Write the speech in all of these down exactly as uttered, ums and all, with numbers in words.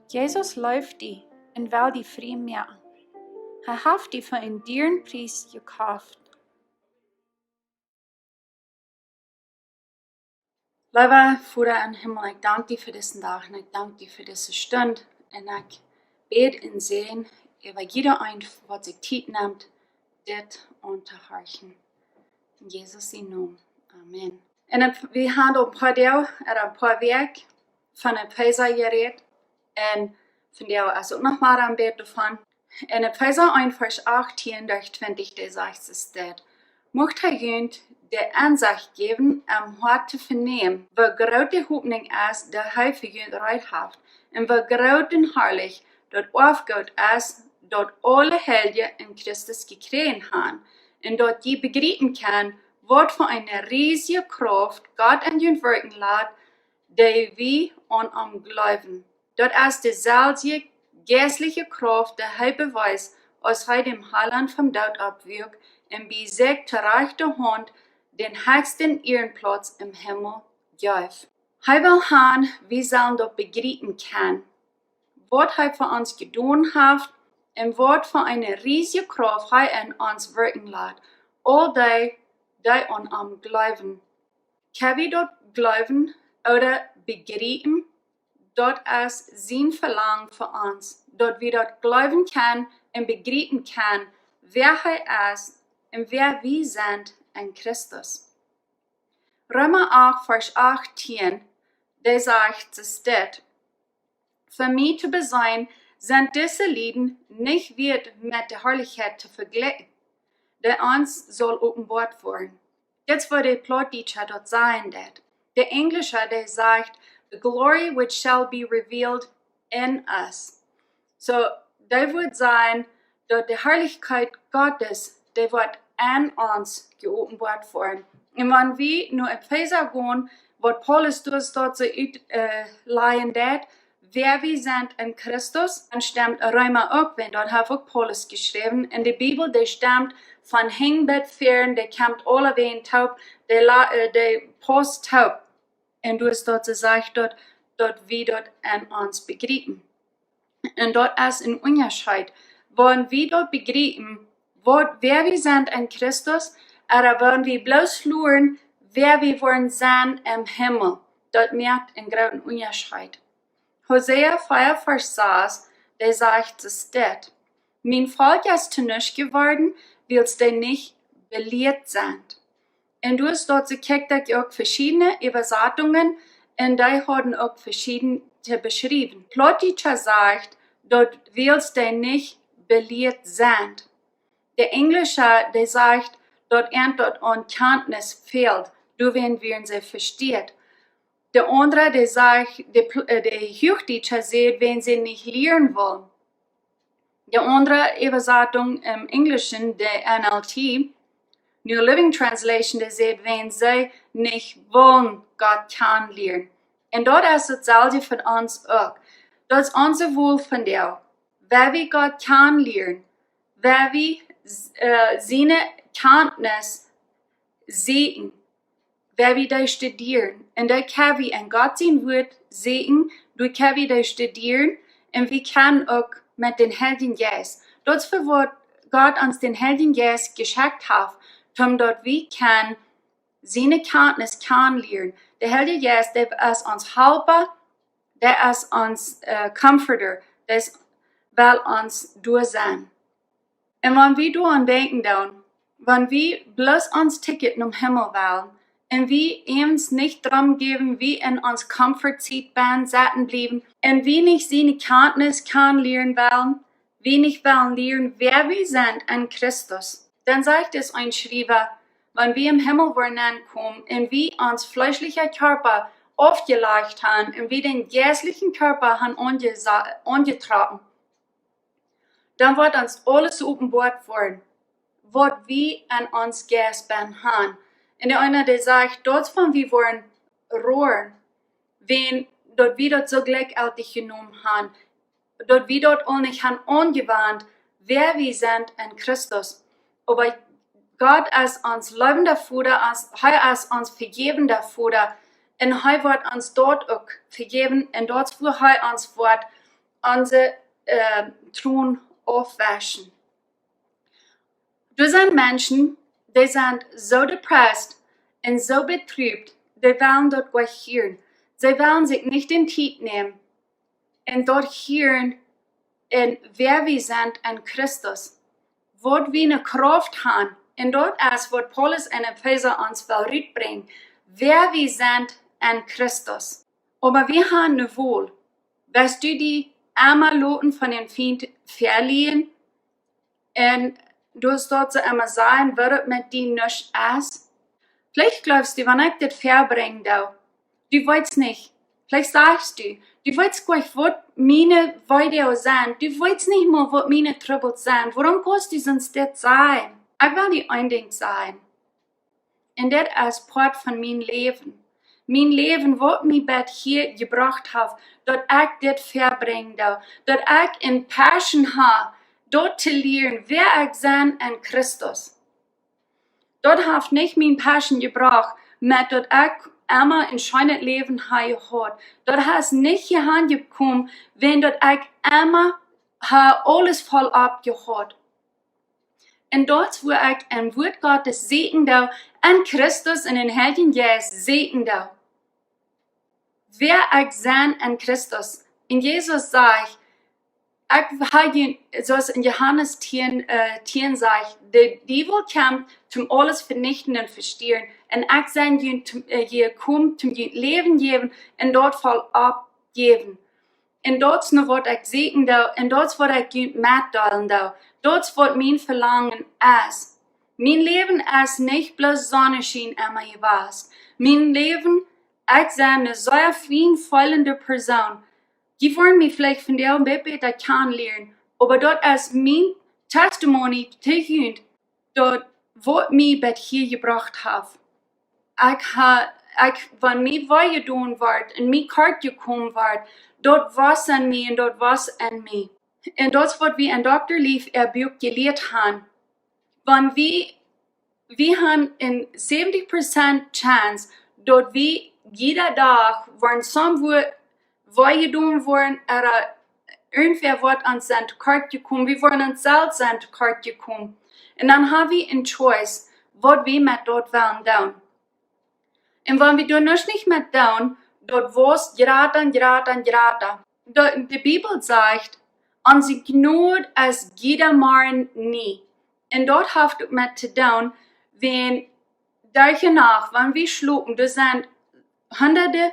Jesus leeft die un well die frie moaken. Hee haft die fa een dieren Pries jekoft. Leewa Voda em Himmel, ekj dank die fa disen Dach un ekj dank die fa dise Stund. Un ekj bäd un säajen äwa jieda een, waut sikj Tiet nemt, dit auntohorchen. En Jesus sienen Nomen. Amen. Un wie haben aul een poa Doag, ooda een poa Wäakj von Efeesa jerät. Un vondoag es uk noch mau een bät doavon. En Efeesa eent, Varsch achtieen derch twintich, doa sajcht et dit: Mucht hee junt de Ensecht jäwen em Hoat to venämen, woo groot de Hopninj es, dee hee fa junt reed haft, un woo groot un harlich daut Oafgoot es, daut aule Heilje en Christus jekjräajen haben, un daut jie bejriepen kjennen, waut fa eene riesje Krauft Gott en junt wirkjen lat, dee wie aun am jleewen. Daut es deeselwje jeistelje Krauft, dee hee bewiest, aus hee däm Heilaunt vom Doot oppwakjt un bie sikj to rajchte Haunt dän hechsten Ierenplauz em Himmel jeef. Hee well haben, wie sellen daut bejriepen kjennen, waut hee fa ons jedonen haft un waut fa eene riesje Krauft hee en ons wirkjen lat, aul dee, dee aun am jleewen. Kjenn wie daut jleewen ooda bejriepen? Daut es sien Velangen fa ons, daut wie daut jleewen kjennen un bejriepen kjennen, wäa hee es un wäa wie sent en Christus. Reema acht, Varsch achtieen, doa sajcht et dit: Fa mie to beseenen, sent dise Lieden nich wieet met de Harlichkjeit to vejlikjen, dee ons saul openboat woaren. Dit es waut de Plautdietsche daut sajen deit. De Enjlische, dee sajcht: The glory which shall be revealed in us. Soo, dee wudd sajen, daut de Harlichkjeit Gottes, dee woat en ons jeopenboat woaren. Un wan wie no Efeesa gonen, waut Paulus doa daut soo ut, äh, lajen deit, wäa wie sent en Christus, dan stemt Reema uk, wiels daut haft uk Paulus jeschräwen. Un de Bibel, dee stemt von hinjen bat väaren, dee kjemt aulewäajen toop, dee la-, äh, dee paust toop. Un doa es daut see sajcht daut, daut wie daut en ons bejriepen. Un daut es een Unjascheet. Wan wie daut bejriepen, waut, wäa wie sent en Christus, ooda wan wie bloos luren, wäa wie woaren sennen em Himmel, daut moakt een grooten Unjascheet. Hosea vea, Varsch sas, doa sajcht et dit: Mien Volkj es to nuscht jeworden, wiels dee nich belieet sent. Un doa es daut, see kjikjt daut uk veschiedne Äwasatungen, un dee hauden uk veschieden to beschriewen. Plautdietsche sajcht, daut wiels dee nich belieet sent. De Enjlische, dee sajcht, daut an daut aun Kjantnis fält, doawäajen wieren see vesteat. De aundre, dee sajcht, de Pl-, äh, de Huachdietsche sajcht, wiels see nich lieren wellen. De aundre Äwasatunk em Enjlischen, de N L T, New Living Translation, dee sajcht, wiels see nich wellen Gott kjanen lieren. Un daut es daut selwje fa ons uk. Daut es onse Wol vondoag. Wan wie Gott kjanen lieren, wan wie, äh, siene Kjantnis sieekjen, wan wie dee studieren. Un dee kjenn wie en Gott sien Wuat sieekjen, doa kjenn wie dee studieren, un wie kjennen uk met dän Heiljen Jeist. Daut es fa waut Gott ons dän Heiljen Jeist jeschekjt haft, om daut wie kjennen siene Kjantnis kjanen lieren. De Heilje Jeist, dee es ons Halpa, dee es ons, äh, Comforter, dee es, well ons doa sennen. Un wan wie doaraun denkjen doonen, wan wie bloos ons Ticket nom Himmel wellen, un wie ons nich doarom jäwen, wie en ons comfort seat bennen sitten bliewen, un wie nich siene Kjantnis kjanen lieren wellen, wie nich wellen lieren, wäa wie sent en Christus, dan sajcht et een Schriewa, wan wie em Himmel woaren aunkomen un wie ons fleeschlichen Kjarpa aufjelajcht haben un wie dän jeistlichen Kjarpa haben aunjesa-, aunjetrocken, dan woat ons aules openboat woaren, waut wie en ons Jeist bennen haben. Un de eena, dee sajcht, daut es wan wie woaren roaren, wan daut wie daut soo jlikjjeltich jenomen haben, daut wie daut aul nich haben aunjewant, wäa wie sent en Christus. Oba Gott es ons leewenda Voda, ons, hee es ons vejäwenda Voda, un hee woat ons daut uk vejäwen, un daut es wua hee ons woat onse äh, Tronen aufwischen. Doa sent Menschen, dee sent soo depressed un soo bedriept, dee wellen daut goa hieren. See wellen sikj nich de Tiet nämen un daut hieren, un wäa wie sent en Christus, waut wie ne Krauft han. Un daut es waut Paulus en Efeesa ons well rutbrinjen, wäa wie sent en Christus. Oba wie han ne Wol. West du die emma loten von dän Fient velieren? Un du hast daut soo emma sajen, waut et met die nuscht es? Veleicht jleefst du, wan ekj dit verbrinjen doo, du weetst nich. Veleicht sajst du, du weetst goa nich, waut miene Weedoag sent. Du weetst nich mol, waut miene Trubbels sent. Wuarom kaust du soont dit sajen? Ekj well die een Dinkj sajen. Un dit es Poat von mien Läwen. Mien Läwen, waut mie bat hia jebrocht haft, daut ekj dit verbrinjen doo, daut ekj ne Passion ha, daut to lieren, wäa ekj sie en Christus. Daut haft nich mien Passion jebrocht, met daut ekj emma een scheenet Läwen ha jehaut. Daut es nich hia aunjekomen, wan daut ekj emma ha aules voll opp jehaut. Un daut es wua ekj em Wuat Gottes sieekjen doo, en Christus un em Heiljen Jeist sieekjen doo, wäa ekj sie en Christus. Un Jesus sajcht, ekj ha junt, soo aus en Johanes tieen, äh, tieen sajcht, de Diewel kjemt toom aules venichten un vestieren. Un ekj sie junt toom, äh, jekomen toom junt Läwen jäwen un daut voll oppjäwen. Un daut es nu waut ekj sieekjen doo, un daut es waut ekj junt metdeelen doo. Daut es waut mien Velangen es. Mien Läwen es nich bloos Sonneschien emma jewast. Mien Läwen, ekj sie ne sea fien feelende Persoon. Jie woaren mie veleicht vondoag een bät bäta kjanen lieren, oba daut es mien Testimony to junt, daut waut mie bat hia jebrocht haft. Ekj ha, ekj, wan mie wee jedonen wort un mie kort jekomen wort, daut wia en mie un daut wia en mie. Un daut es waut wie en Dokta Leaf äa Buak jelieet han. Wan wie, wie han ne seventy percent chance, daut wie jieda Dach woaren somewhere wee jedonen woaren, ooda irjentwäa woat ons sent to kort jekomen, wie woaren ons selfst sent to kort jekomen. Un dan ha wie ne choice, waut wie met daut wellen doonen. Un wan wie doa nuscht nich met doonen, daut woat jrata un jrata un jrata. De, de Bibel sajcht, onse Jnod es jieda Morjen nie. Un daut haft uk met to doonen, wan derch de Nacht, wan wie schlopen, doa sent hundade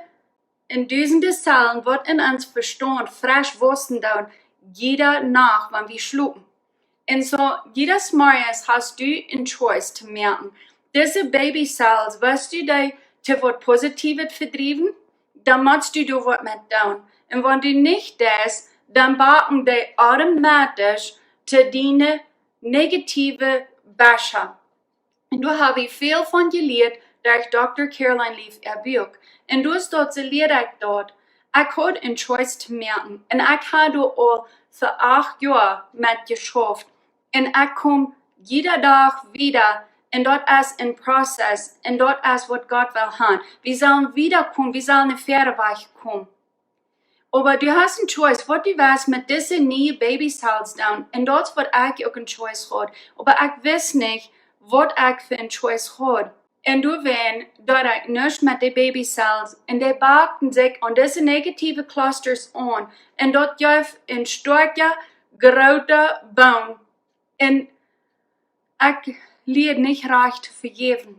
un dusende Zellen, waut en ons Vestaunt fresch wausen doonen, jieda Nacht, wan wie schlopen. Un soo, jiedes Morjes hast du ne choice to moaken. Dise baby cells, west du dee to waut Positiewet vedriewen, dan motst du doa waut met doonen. Un wan du nich deist, dan backen dee automatisch to diene negative Batcha. Un doa ha wie väl von jelieet derch Dokta Caroline Leaf äa Buak. Un doa es daut, see lieed ekj daut. Ekj haud ne choice to moaken. Un ekj ha doa aul fa acht Joa met jeschauft. Un ekj kom jieda Dach wieda. Un daut es een Prozess. Un daut es waut Gott well han. Wie sellen wieda komen, wie sellen ne väare Wajch komen. Oba du hast ne choice, waut du west met dise niee baby cells doonen. Un daut es waut ekj uk ne choice haud. Oba ekj wist nich, waut ekj fa ne choice haud. Un doawäajen deed ekj nuscht met de baby cells. Un dee backten sikj aun dise negative clusters aun. Un daut jeef ne stoakja, groota Boom. Un ekj lieed nich rajcht to vejäwen.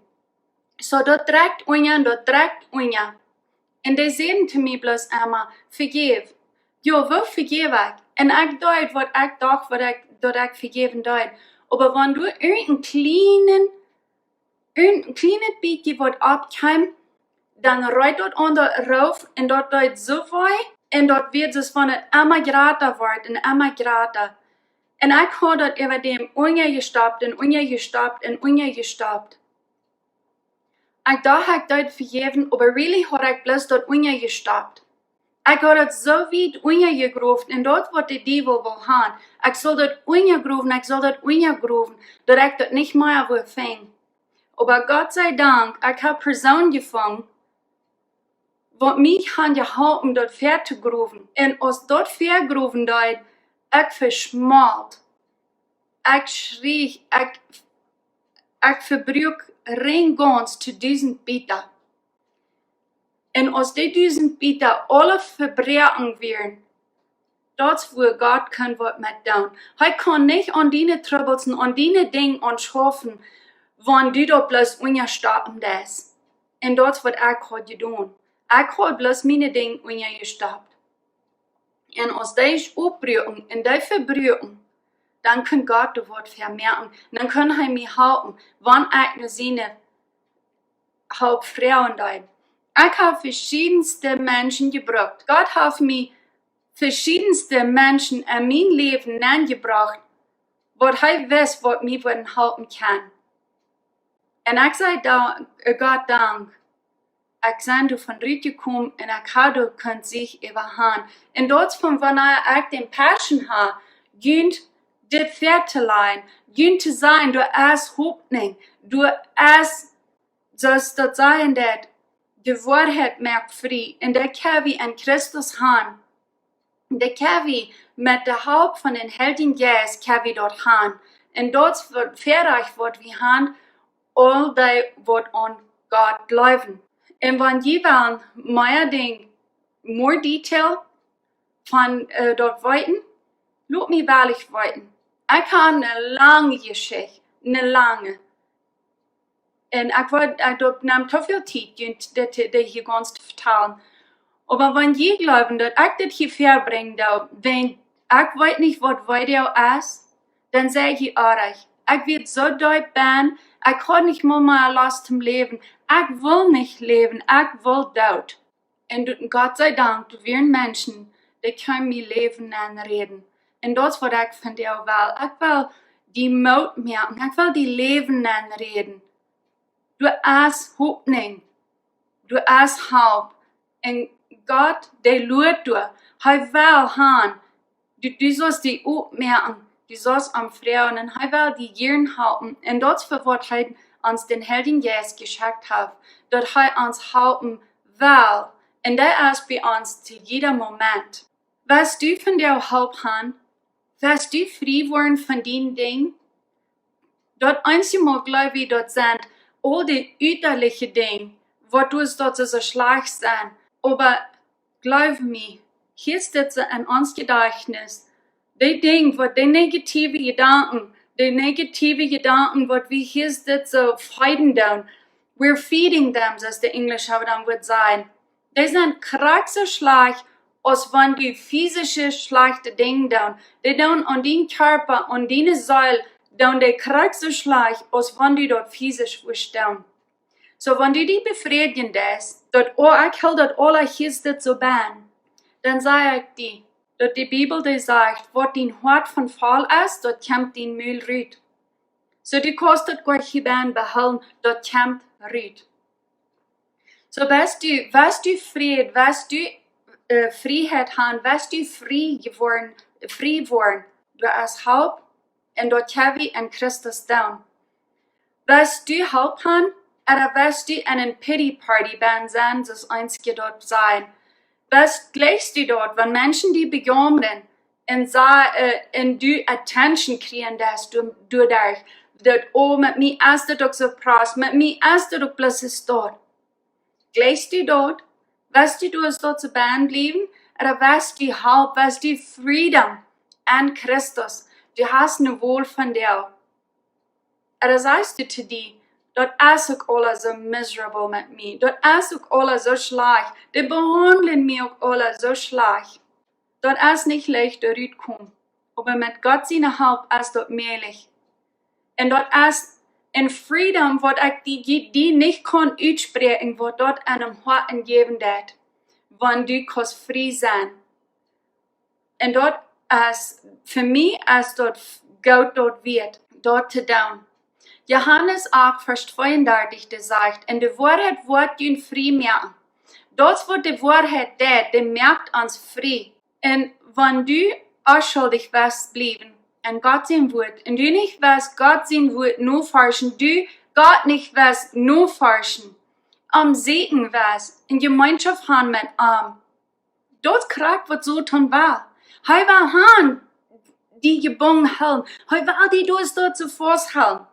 Soo, daut drekjt unja un daut drekjt unja. Un dee säden to mie bloos emma: "Vejäw." Jo, woo vejäw ekj? Un ekj deed waut ekj docht, waut ekj, daut ekj vejäwen deed. Oba wan doa irjent een kjlienen, een kjlienet bät waut oppkjeem, dan reet daut aun de Ruf un daut deed soo wee. Un daut wia soo aus wan et emma jrata wort un emma jrata. Un ekj haud daut äwa däm unjajestoppt un unjajestoppt un unjajestoppt. Ekj docht, ekj deed vejäwen, oba really haud ekj bloos daut unjajestoppt. Ekj haud daut soo wiet unjajegroft un daut waut de Diewel wull han. Ekj sull daut unjagrowen, ekj sull daut unjagrowen, daut ekj daut nich mea wudd finjen. Oba Gott sei Dank, ekj hab Persoon jefungen, waut mie haft jeholpen daut väa to growen. Un aus daut väa growen deed, ekj veschmolt. Ekj schrie, ekj, ekj vebruak rein gaunz to dusent Beta. Un aus dee dusent Beta aule vebroaken wieren, daut es wua Gott kaun waut met doonen. Hee kaun nich aun diene Trubbels un aun diene Dinja aunschaufen, wan du daut bloos unjastoppen deist. Un daut es waut ekj haud jedonen. Ekj haud bloos miene Dinja unjastoppt. Un aus dee oppbruaken un dee vebruaken, dan kaun Gott doa waut väa moaken. Dan kaun hee mie halpen, wan ekj no siene Help froagen deed. Ekj hab veschiedenste Menschen jebrukt. Gott haft mie veschiedenste Menschen en mien Läwen nenjebrocht, waut hee wist, waut mie wudden halpen kjennen. Un ekj saj dan, äh, Gott Dank. Ekj sie doavon rutjekomen un ekj hab daut kunt sikj äwahauen. Un daut es von wanea ekj dän Passion hab, junt dit väatolajen, junt to sajen, doa es Hopninj, doa es, soo aus daut sajcht, daut de Woarheit moakt frie. Un daut kjenn wie en Christus han. Daut kjenn wie met de Help von dän Heiljen Jeist kjenn wie daut han. Un daut es waut, Väarajcht waut wie han, aul dee waut aun Gott jleewen. Un wan jie wellen mea Dinja, more detail von, äh, daut weeten, lot mie woll weeten. Ekj hab eene lange Jeschicht, eene lange. Un ekj weet, ekj, daut nemt too väl Tiet, junt dit, dit hia gaunz to vetalen. Oba wan jie jleewen, daut ekj dit hia väabrinjen doo, wan ekj weet nich waut Video es, dan saj jie orrajcht. Ekj wia soo deep bennen, ekj haud nich mea, mea Lust toom läwen. Ekj wull nich läwen, ekj wull doot. Un doa, Gott sei Dank, doa wieren Menschen, dee kunnen mien Läwen aunräden. Un daut es waut ekj von die well. Ekj well die Moot moaken. Ekj well die Läwen aunräden. Doa es Hopninj. Doa es Help. Un Gott, dee luat doa. Hee well han. Du, du saust die oppmoaken, du saust am froagen un hee well die jieren halpen. Un daut es fa waut hee ons dän Heiljen Jeist jeschekjt haft, daut hee ons halpen well. Un daut es bie ons to jieda Moment. West du von die Help han? West du frie woaren von dien Dinj? Daut eensje Mol jleew wie, daut sent aul dee ütaliche Dinja, waut doa es, daut see soo schlajcht sent. Oba jleew mie, hia es dit soo en ons Jedajchtnis. Dee Dinja, waut dee negative Jedanken, dee negative Jedanken, waut wie hia es dit soo feeden doonen. We're feeding them, soo aus de Enjlische dan wudd sajen. Dee sent krakjt soo schlajcht, aus wan du physische schlajchte Dinja doonen. Dee doonen aun dien Kjarpa, aun diene Seel, doonen dee krakjt soo schlajcht, aus wan du daut physisch wurscht doonen. Soo, wan du die befriedjen deist, daut, oh, ekj well daut aula hia es dit soo bennen, dan saj ekj die, daut de Bibel dee sajcht, waut dien Hoat von voll es, daut kjemt dien Mul rut. Soo, du kaust daut goanich hia bennen behoolen, daut kjemt rut. Soo, west du, west du Fräd, west du, äh, Frieheit han, west du frie woaren, frie woaren. Doa es Help un daut kjenn wie en Christus doonen. West du Help han, ooda west du en eene Pity Party bennen sennen, soo aus eenje daut sajen? West, jlikjst du daut, wan Menschen die bejaumren un sa-, äh, un du Attention kjrieen deist doa-, doaderch, daut, oh, met mie es daut uk soo press, met mie es daut uk bloos soo stoakj. Jlikjst du daut? West du, du hast daut soo bennen bliewen? Ooda west du Help, west du Freedom en Christus? Du hast eene Wol von die. Ooda sajchst du to die, daut es uk aula soo miserable met mie, daut es uk aula soo schlajcht, dee behaundlen mie uk aula soo schlajcht. Daut es nich leicht doa rutkomen, oba met Gott siene Help es daut mäajlich. Un daut es eene Freedom, waut ekj die, die, die nich kaun utspräakjen, waut daut en dien Hoat jäwen deit, wan du kaust frie sennen. Un daut es, fa mie es daut f-, goot daut wieet, daut to doonen. Johanes acht, Varsch tweeundartich, dee sajcht: "Un de Woarheit woat junt frie moaken." Daut es waut de Woarheit deit, dee moakt ons frie. Un wan du onschuldich west bliewen en Gott sien Wuat, un du nich west Gott sien Wuat noforschen, du Gott nich west noforschen, am sieekjen west, en Jemeenschoft han met am. Daut krakjt waut Soton well. Hee well han die jebungen hoolen. Hee well die doa soo faust hoolen.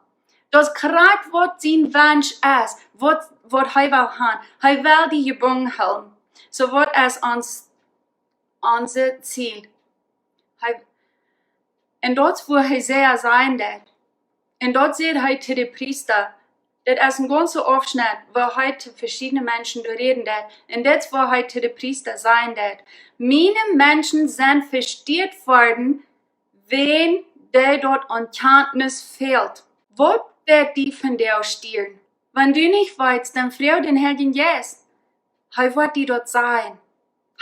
Daut krakjt waut sien Wunsch es, waut, waut hee well han. Hee well die jebungen hoolen. Soo waut es ons, ons Ziel? Hee, un daut es wua hee sea sajen deed. Un daut säd hee to de Priesta. Dit es een gaunza Aufschnitt, wua hee to veschiedne Menschen doa räden deed. Un dit es wua hee to de Priesta sajen deed: Miene Menschen sent vesteat worden, wäajen dee daut aun Kjantnis fält. Waut woat die vondoag stieren? Wan du nich weetst, dan froag dän Heiljen Jeist. Hee woat die daut sajen.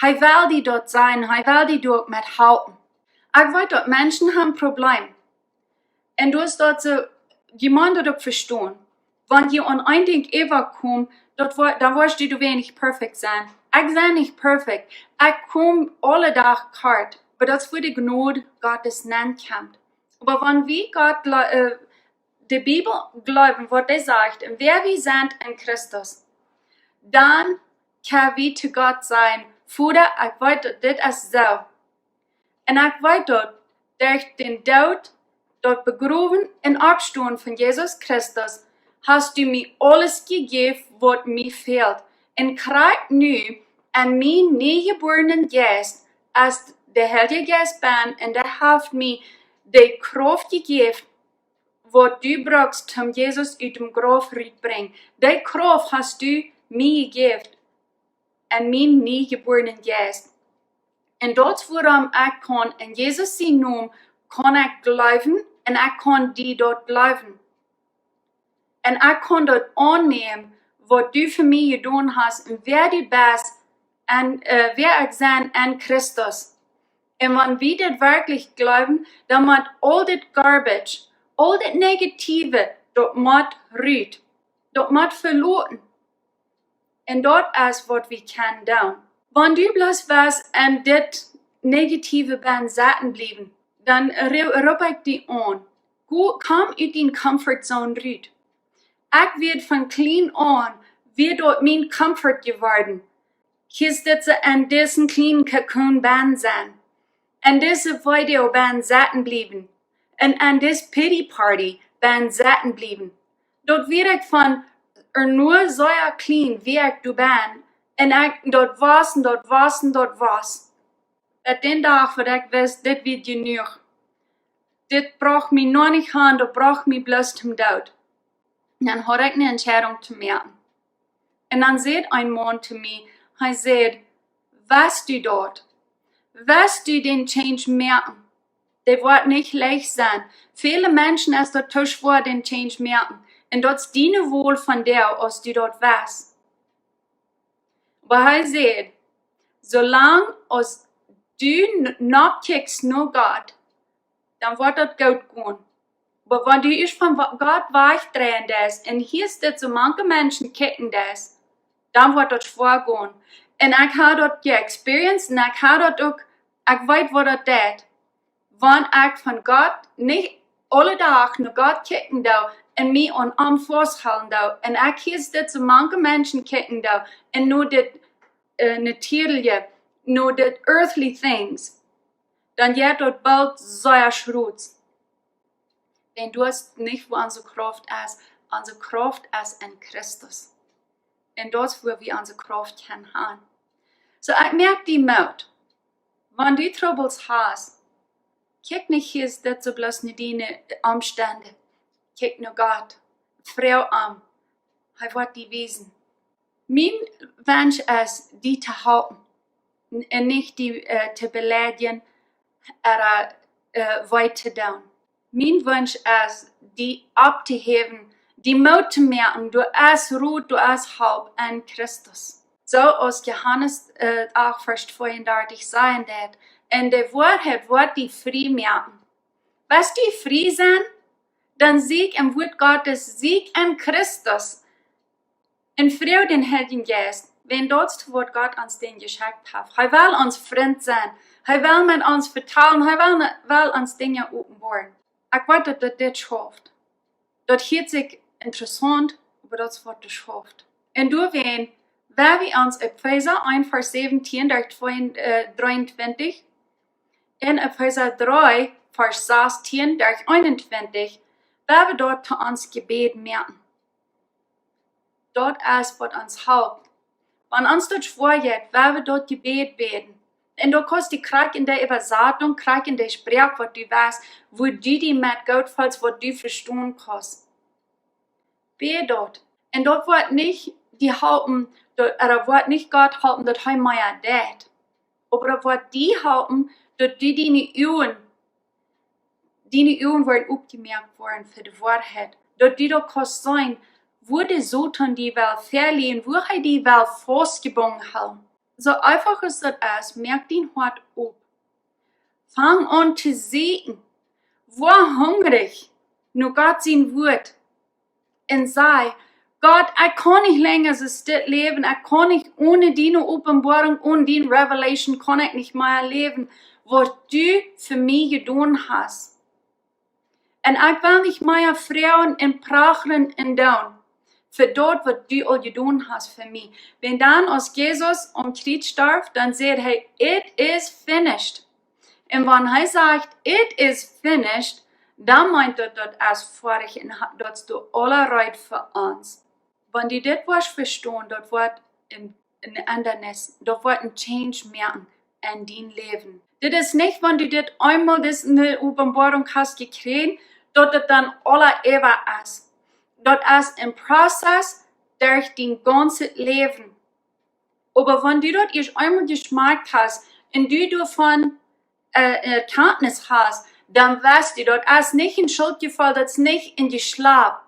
Hee well die daut sajen. Hee well die doa uk met halpen. Ekj weet daut Menschen han Probleem. Un daut es daut see, jie motten daut uk vestonen. Wan jie aun een Dinkj äwakomen, daut woat, dan woascht du doa nich perfekt sennen. Ekj sie nich perfekt. Ekj kom aule Dach kort. Oba daut es wua de Jnod Gottes nenkjemt. Oba wan wie Gott, gl- äh, de Bibel jleewen, waut dee sajcht, un wäa wie sent en Christus, dan kjenn wie to Gott sajen: Voda, ekj weet daut dit es soo. Un ekj weet daut derch dän Doot, daut Begrowen un Oppstonen von Jesus Christus hast du mie aules jejäft waut mie fält. Un krakjt nu, en mienen niejebuarnen Jeist, es de Heilje Jeist benn un dee haft mie de Krauft jejäft waut du brukst toom Jesus ut däm Grauf rutbrinjen. Dee Krauft hast du mie jejäft en mienen niejebuarnen Jeist. Un daut es wuarom ekj kaun en Jesus sienen Nomen, kaun ekj jleewen un ekj kaun die daut jleewen. Un ekj kaun daut aunnämen, waut du fa mie jedonen hast un wäa du best un, äh, wäa ekj sie en Christus. Un wan wie dit werkjlich jleewen, dan mott aul dit garbage, aul dit Negative, daut mott rut. Daut mott veloten. Un daut es waut wie kjennen doonen. Wan du bloos west en dit Negative benn sitten bliewen, dan ro-, roop ekj die aun: Go, komm ut diene Comfort Zone rut. Ekj wia von kjlien aun, wia daut mien Comfort jeworden. Hia es dit soo en disen kjlienen Cocoon benn sennen. En dise Video benn sitten bliewen. Un en dise Pity Party benn sitten bliewen. Daut wia ekj von, ea, nu soo kjlien wia ekj doa benn. Un ekj, daut wia un daut wia un daut wia. Bat dän Dach waut ekj wist, dit wia jenuach. Dit brocht mie noch nich aun, daut brocht mie bloos toom Doot. Dan haud ekj ne Entscheidunk to moaken. Un dan säd een Maun to mie, hee säd: West du daut? West du dän Change moaken? Dee woat nich leicht sennen. Väle Menschen es daut too schwoa, dän Change moaken. Un daut es diene Wol von die, aus du daut west. Oba hee säd: Soo lang aus du n-, nopp kjikjst no Gott, dan woat daut goot gonen. Oba wan du die von wa-, Gott wajchdreien deist, un hia es dit soo mank Menschen kjikjen deist, dan woat daut schwoa gonen. Un ekj hab daut jeexperienced, un ekj hab daut uk, ekj weet waut daut deit. Wan ekj von Gott nich aule Dach no Gott kjikjen doo un mie aun am fausthoolen doo, un ekj hia es dit soo mank Menschen kjikjen doo, un no dit, ea, natierliche, no dit earthly things, dan jeit daut boolt sea schrots. Dan du hast nich, wua onse Krauft es. Onse Krauft es en Christus. Un daut es wua wie onse Krauft kjennen han. Soo, ekj moak die Moot. Wan du Trubbels hast, kjikj nich, hia es dit soo bloos no diene Omstend. Kjikj no Gott. Froag am. Hee woat die wiesen. Mien Wunsch es, die to halpen. Un, un nich die, ea, to beleidjen, ea, ea, wee to doonen. Mien Wunsch es, die opptohäwen, die Moot to moaken, doa es Rot, doa es Help en Christus. Soo aus Johanes, ea, acht Varsch tweeundartich sajen deit: Un de Woarheit woat die frie moaken. West du frie sennen? Dan sieekj em Wuat Gottes, sieekj en Christus. Un froag dän Heiljen Jeist, wiels daut es waut Gott ons dan jeschekjt haft. Hee well ons Frint sennen. Hee well met ons vetalen. Hee well, well ons Dinja openboaren. Ekj weet daut, daut dit schauft. Daut hieet sikj interessaunt, oba daut es waut et schauft. Un doawäajen, wan wie ons Efeesa eent Varsch säwentieen derch twee, äh, dreeuntwintich un Efeesa dree Varsch sastieen derch eenuntwintich, wan wie daut to ons Jebäd moaken. Daut es waut ons halpt. Wan ons daut schwoa jeit, wan wie daut Jebäd bäden. Un du kaust die krakjt en de Äwasatunk, krakjt en de Sproak waut du west, wua du die met goot feelst, waut du vestonen kaust. Bäd daut. Un daut woat nich die halpen, daut, ooda woat nich Gott halpen, daut hee mea deit. Oba daut woat die halpen, daut du diene Uagen, diene Uagen woaren opjemoakt woaren fa de Woarheit. Daut du daut kaust seenen, wua de Soton die well veleiden, wua hee die well faustjebungen hoolen. Soo eefach aus daut es, moak dien Hoat op. Fang aun to sieekjen. Woa hungrich no Gott sien Wuat. Un saj: Gott, ekj kaun nich lenja soo dit läwen. Ekj kaun nich, one diene Openboarunk, one diene Revelation kaun ekj nich mea läwen, waut du fa mie jedonen hast. Un ekj well nich mea froagen un prachren un doonen fa daut waut du aul jedonen hast fa mie. Wan dan, aus Jesus aum Kjriez storf, dan säd hee: "It is finished." Un wan hee sajcht: "It is finished," dan meent daut, daut es foadich un ha-, daut es aula reed fa ons. Wan du dit woascht vestonen, daut woat een, een Endanis, daut woat een Change moaken en dien Läwen. Dit es nich, wan du dit eemol, dise Openboarunk hast jekjräajen, daut et dan aula äwa es. Daut es een Prozess derch dien gaunzet Läwen. Oba wan du daut ieescht eemol jeschmakjt hast un du doavon, äh, Erkenntnis hast, dan weetst du, daut es nich een Schuldjefeel, daut es nich een Jeschlap.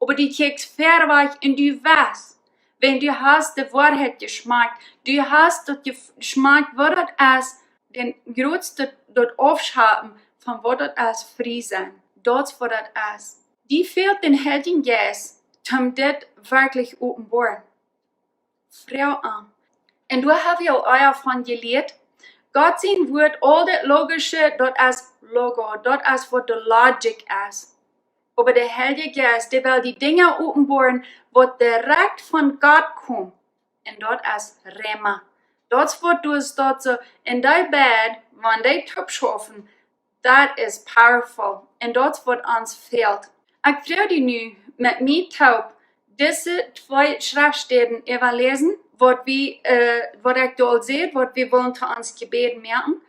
Oba du kjikjst wieda wajch un du weetst, wan du hast de Woarheit jeschmakjt, du hast daut jef-, jeschmakjt, waut daut es, dän Grund daut, daut aufschapen von waut daut es, frie sennen. Daut es waut daut es. Die fält dän Heiljen Jeist, om dit werkjlich openboaren. Froag am. Un doa hab wie aul ea von jelieet. Gott sien Wuat, aul daut Logische, daut es Logo, daut es waut de Logic es. Oba de Heilje Jeist, dee well die Dinja openboaren, waut direkt von Gott komen. Un daut es Rhema. Daut es waut du daut soo en dien Bad, wan dee toop schaufen, daut es powerful. Un daut es waut ons fält. Ekj froag die nu, met mie toop dise twee Schreftstäden äwaläsen, waut wie, äh, waut ekj doa aul säd, waut wie wellen to ons Jebäd moaken.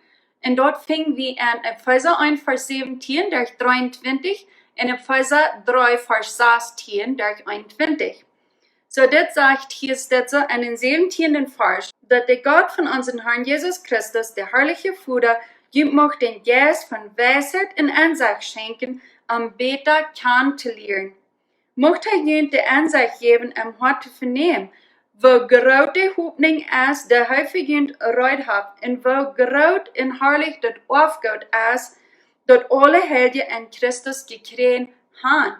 Un daut finj wie en Efeesa eent Varsch säwentieen derch dreeuntwintich un Efeesa dree Varsch sastieen derch eenuntwintich. Soo, dit sajcht hia, es dit soo en dän säwentieenden Varsch, daut de Gott von onsen Harn Jesus Christus, de harliche Voda, junt mucht dän Jeist von Weisheit un Ensecht schenkjen, om bäta kjanen to lieren. Mucht hee junt de Ensecht jäwen, om Hoat to venämen, woo groot de Hopninj es, dee hee fa junt reed haft, un woo groot un harlich daut Oafgoot es, daut aule Heilje en Christus jekjräajen han.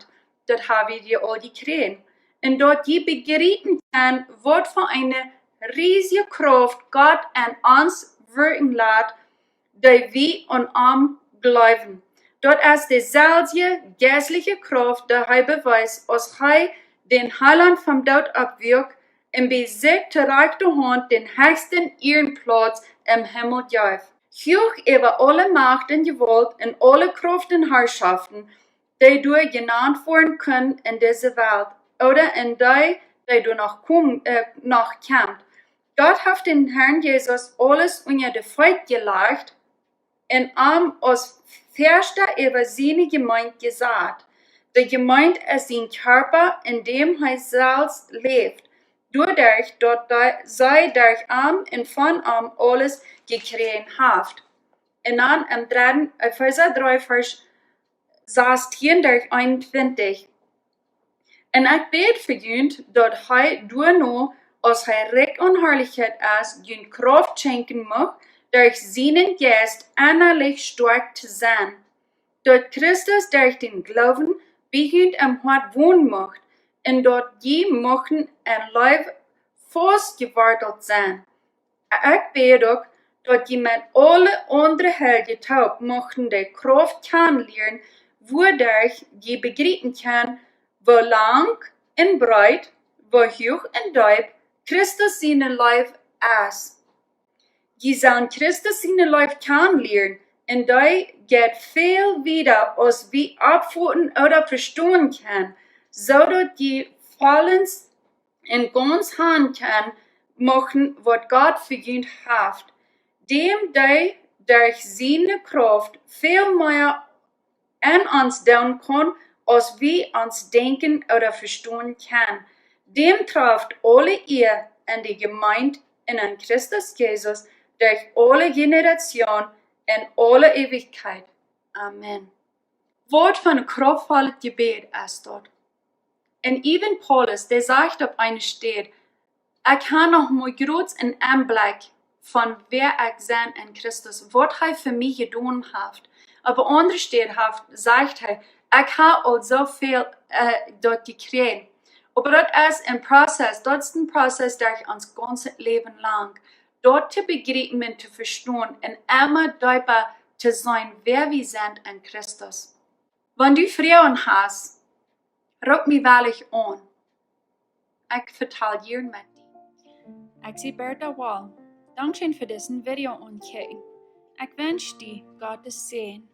Daut hab wie aul jekjräajen. Un daut jie bejriepen kjennen, waut fa eene riesje Krauft Gott en ons wirkjen lat, dee wie aun am jleewen. Daut es deeselwje jeistliche Krauft, dee hee bewiest, aus hee dän Heilaunt vom Doot oppwakjt un bie sikj to rajchte Haunt dän hechsten Ierenplauz em Himmel jeef. Huach äwa aule Macht un Jewault un aule Krauft un Harschoften, dee doa jenant woaren kjennen en dise Welt, ooda en dee, dee doa noch kom-, äh, noch kjemt. Gott haft dän Harn Jesus aules unja de Feet jelajcht un am aus Väaschta äwa siene Jemeent jesat. De Jemeent es sien Kjarpa, en däm hee selfst läft, doaderch daut dee, see derch am un von am aules jekjräajen haft. Un dan em dredden, Efeesa dree, Varsch sastieen derch eenuntwintich. Un ekj bäd fa junt, daut hee doano, aus hee rikj aun Harlichkjeit es, junt Krauft schenkjen mucht, derch sienen Jeist ennalich stoakj to sennen. Daut Christus derch dän Gloowen bie junt em Hoat wonen mucht, un daut jie muchten en Leew faustjewortelt sennen. Ekj bäd uk, daut jie met aule aundre Heilje toop muchten de Krauft kjanen lieren, wuaderch jie bejriepen kjennen, woo lang un breet, woo huach un deep Christus siene Leew es. Jie sellen Christus siene Leew kjanen lieren, un dee jeit väl wieda aus wie oppfoten ooda vestonen kjennen, soo daut jie vollends un gaunz han kjennen moaken waut Gott fa junt haft. Däm dee derch siene Krauft väl mea en ons doonen kaun aus wie ons denkjen ooda vestonen kjennen. Däm traft aule Ea en de Jemeent un en Christus Jesus derch aule Jenerationen un aule Eewichkjeit. Amen. Waut fa een kraftvollet Jebäd es daut. Un even Paulus, dee sajcht opp eene Städ: "Ekj ha noch mau groots een Enblekj von wäa ekj sie en Christus, waut hee fa mie jedonen haft." Opp eene aundre Städ haft, sajcht hee: "Ekj ha aul soo väl, äh, daut jekjräajen." Oba daut es een Prozess, daut es een Prozess derch ons gaunzet Läwen lang. Daut to bejriepen un to vestonen un emma deepa to seenen wäa wie sent en Christus. Wan du Froagen hast, roop mie wellich aun. Ekj vetal jieren met die. Ekj sie Bertha Wall. Dankscheen fa disen Video aunkjikjen. Ekj wensch die Gottes Säajen.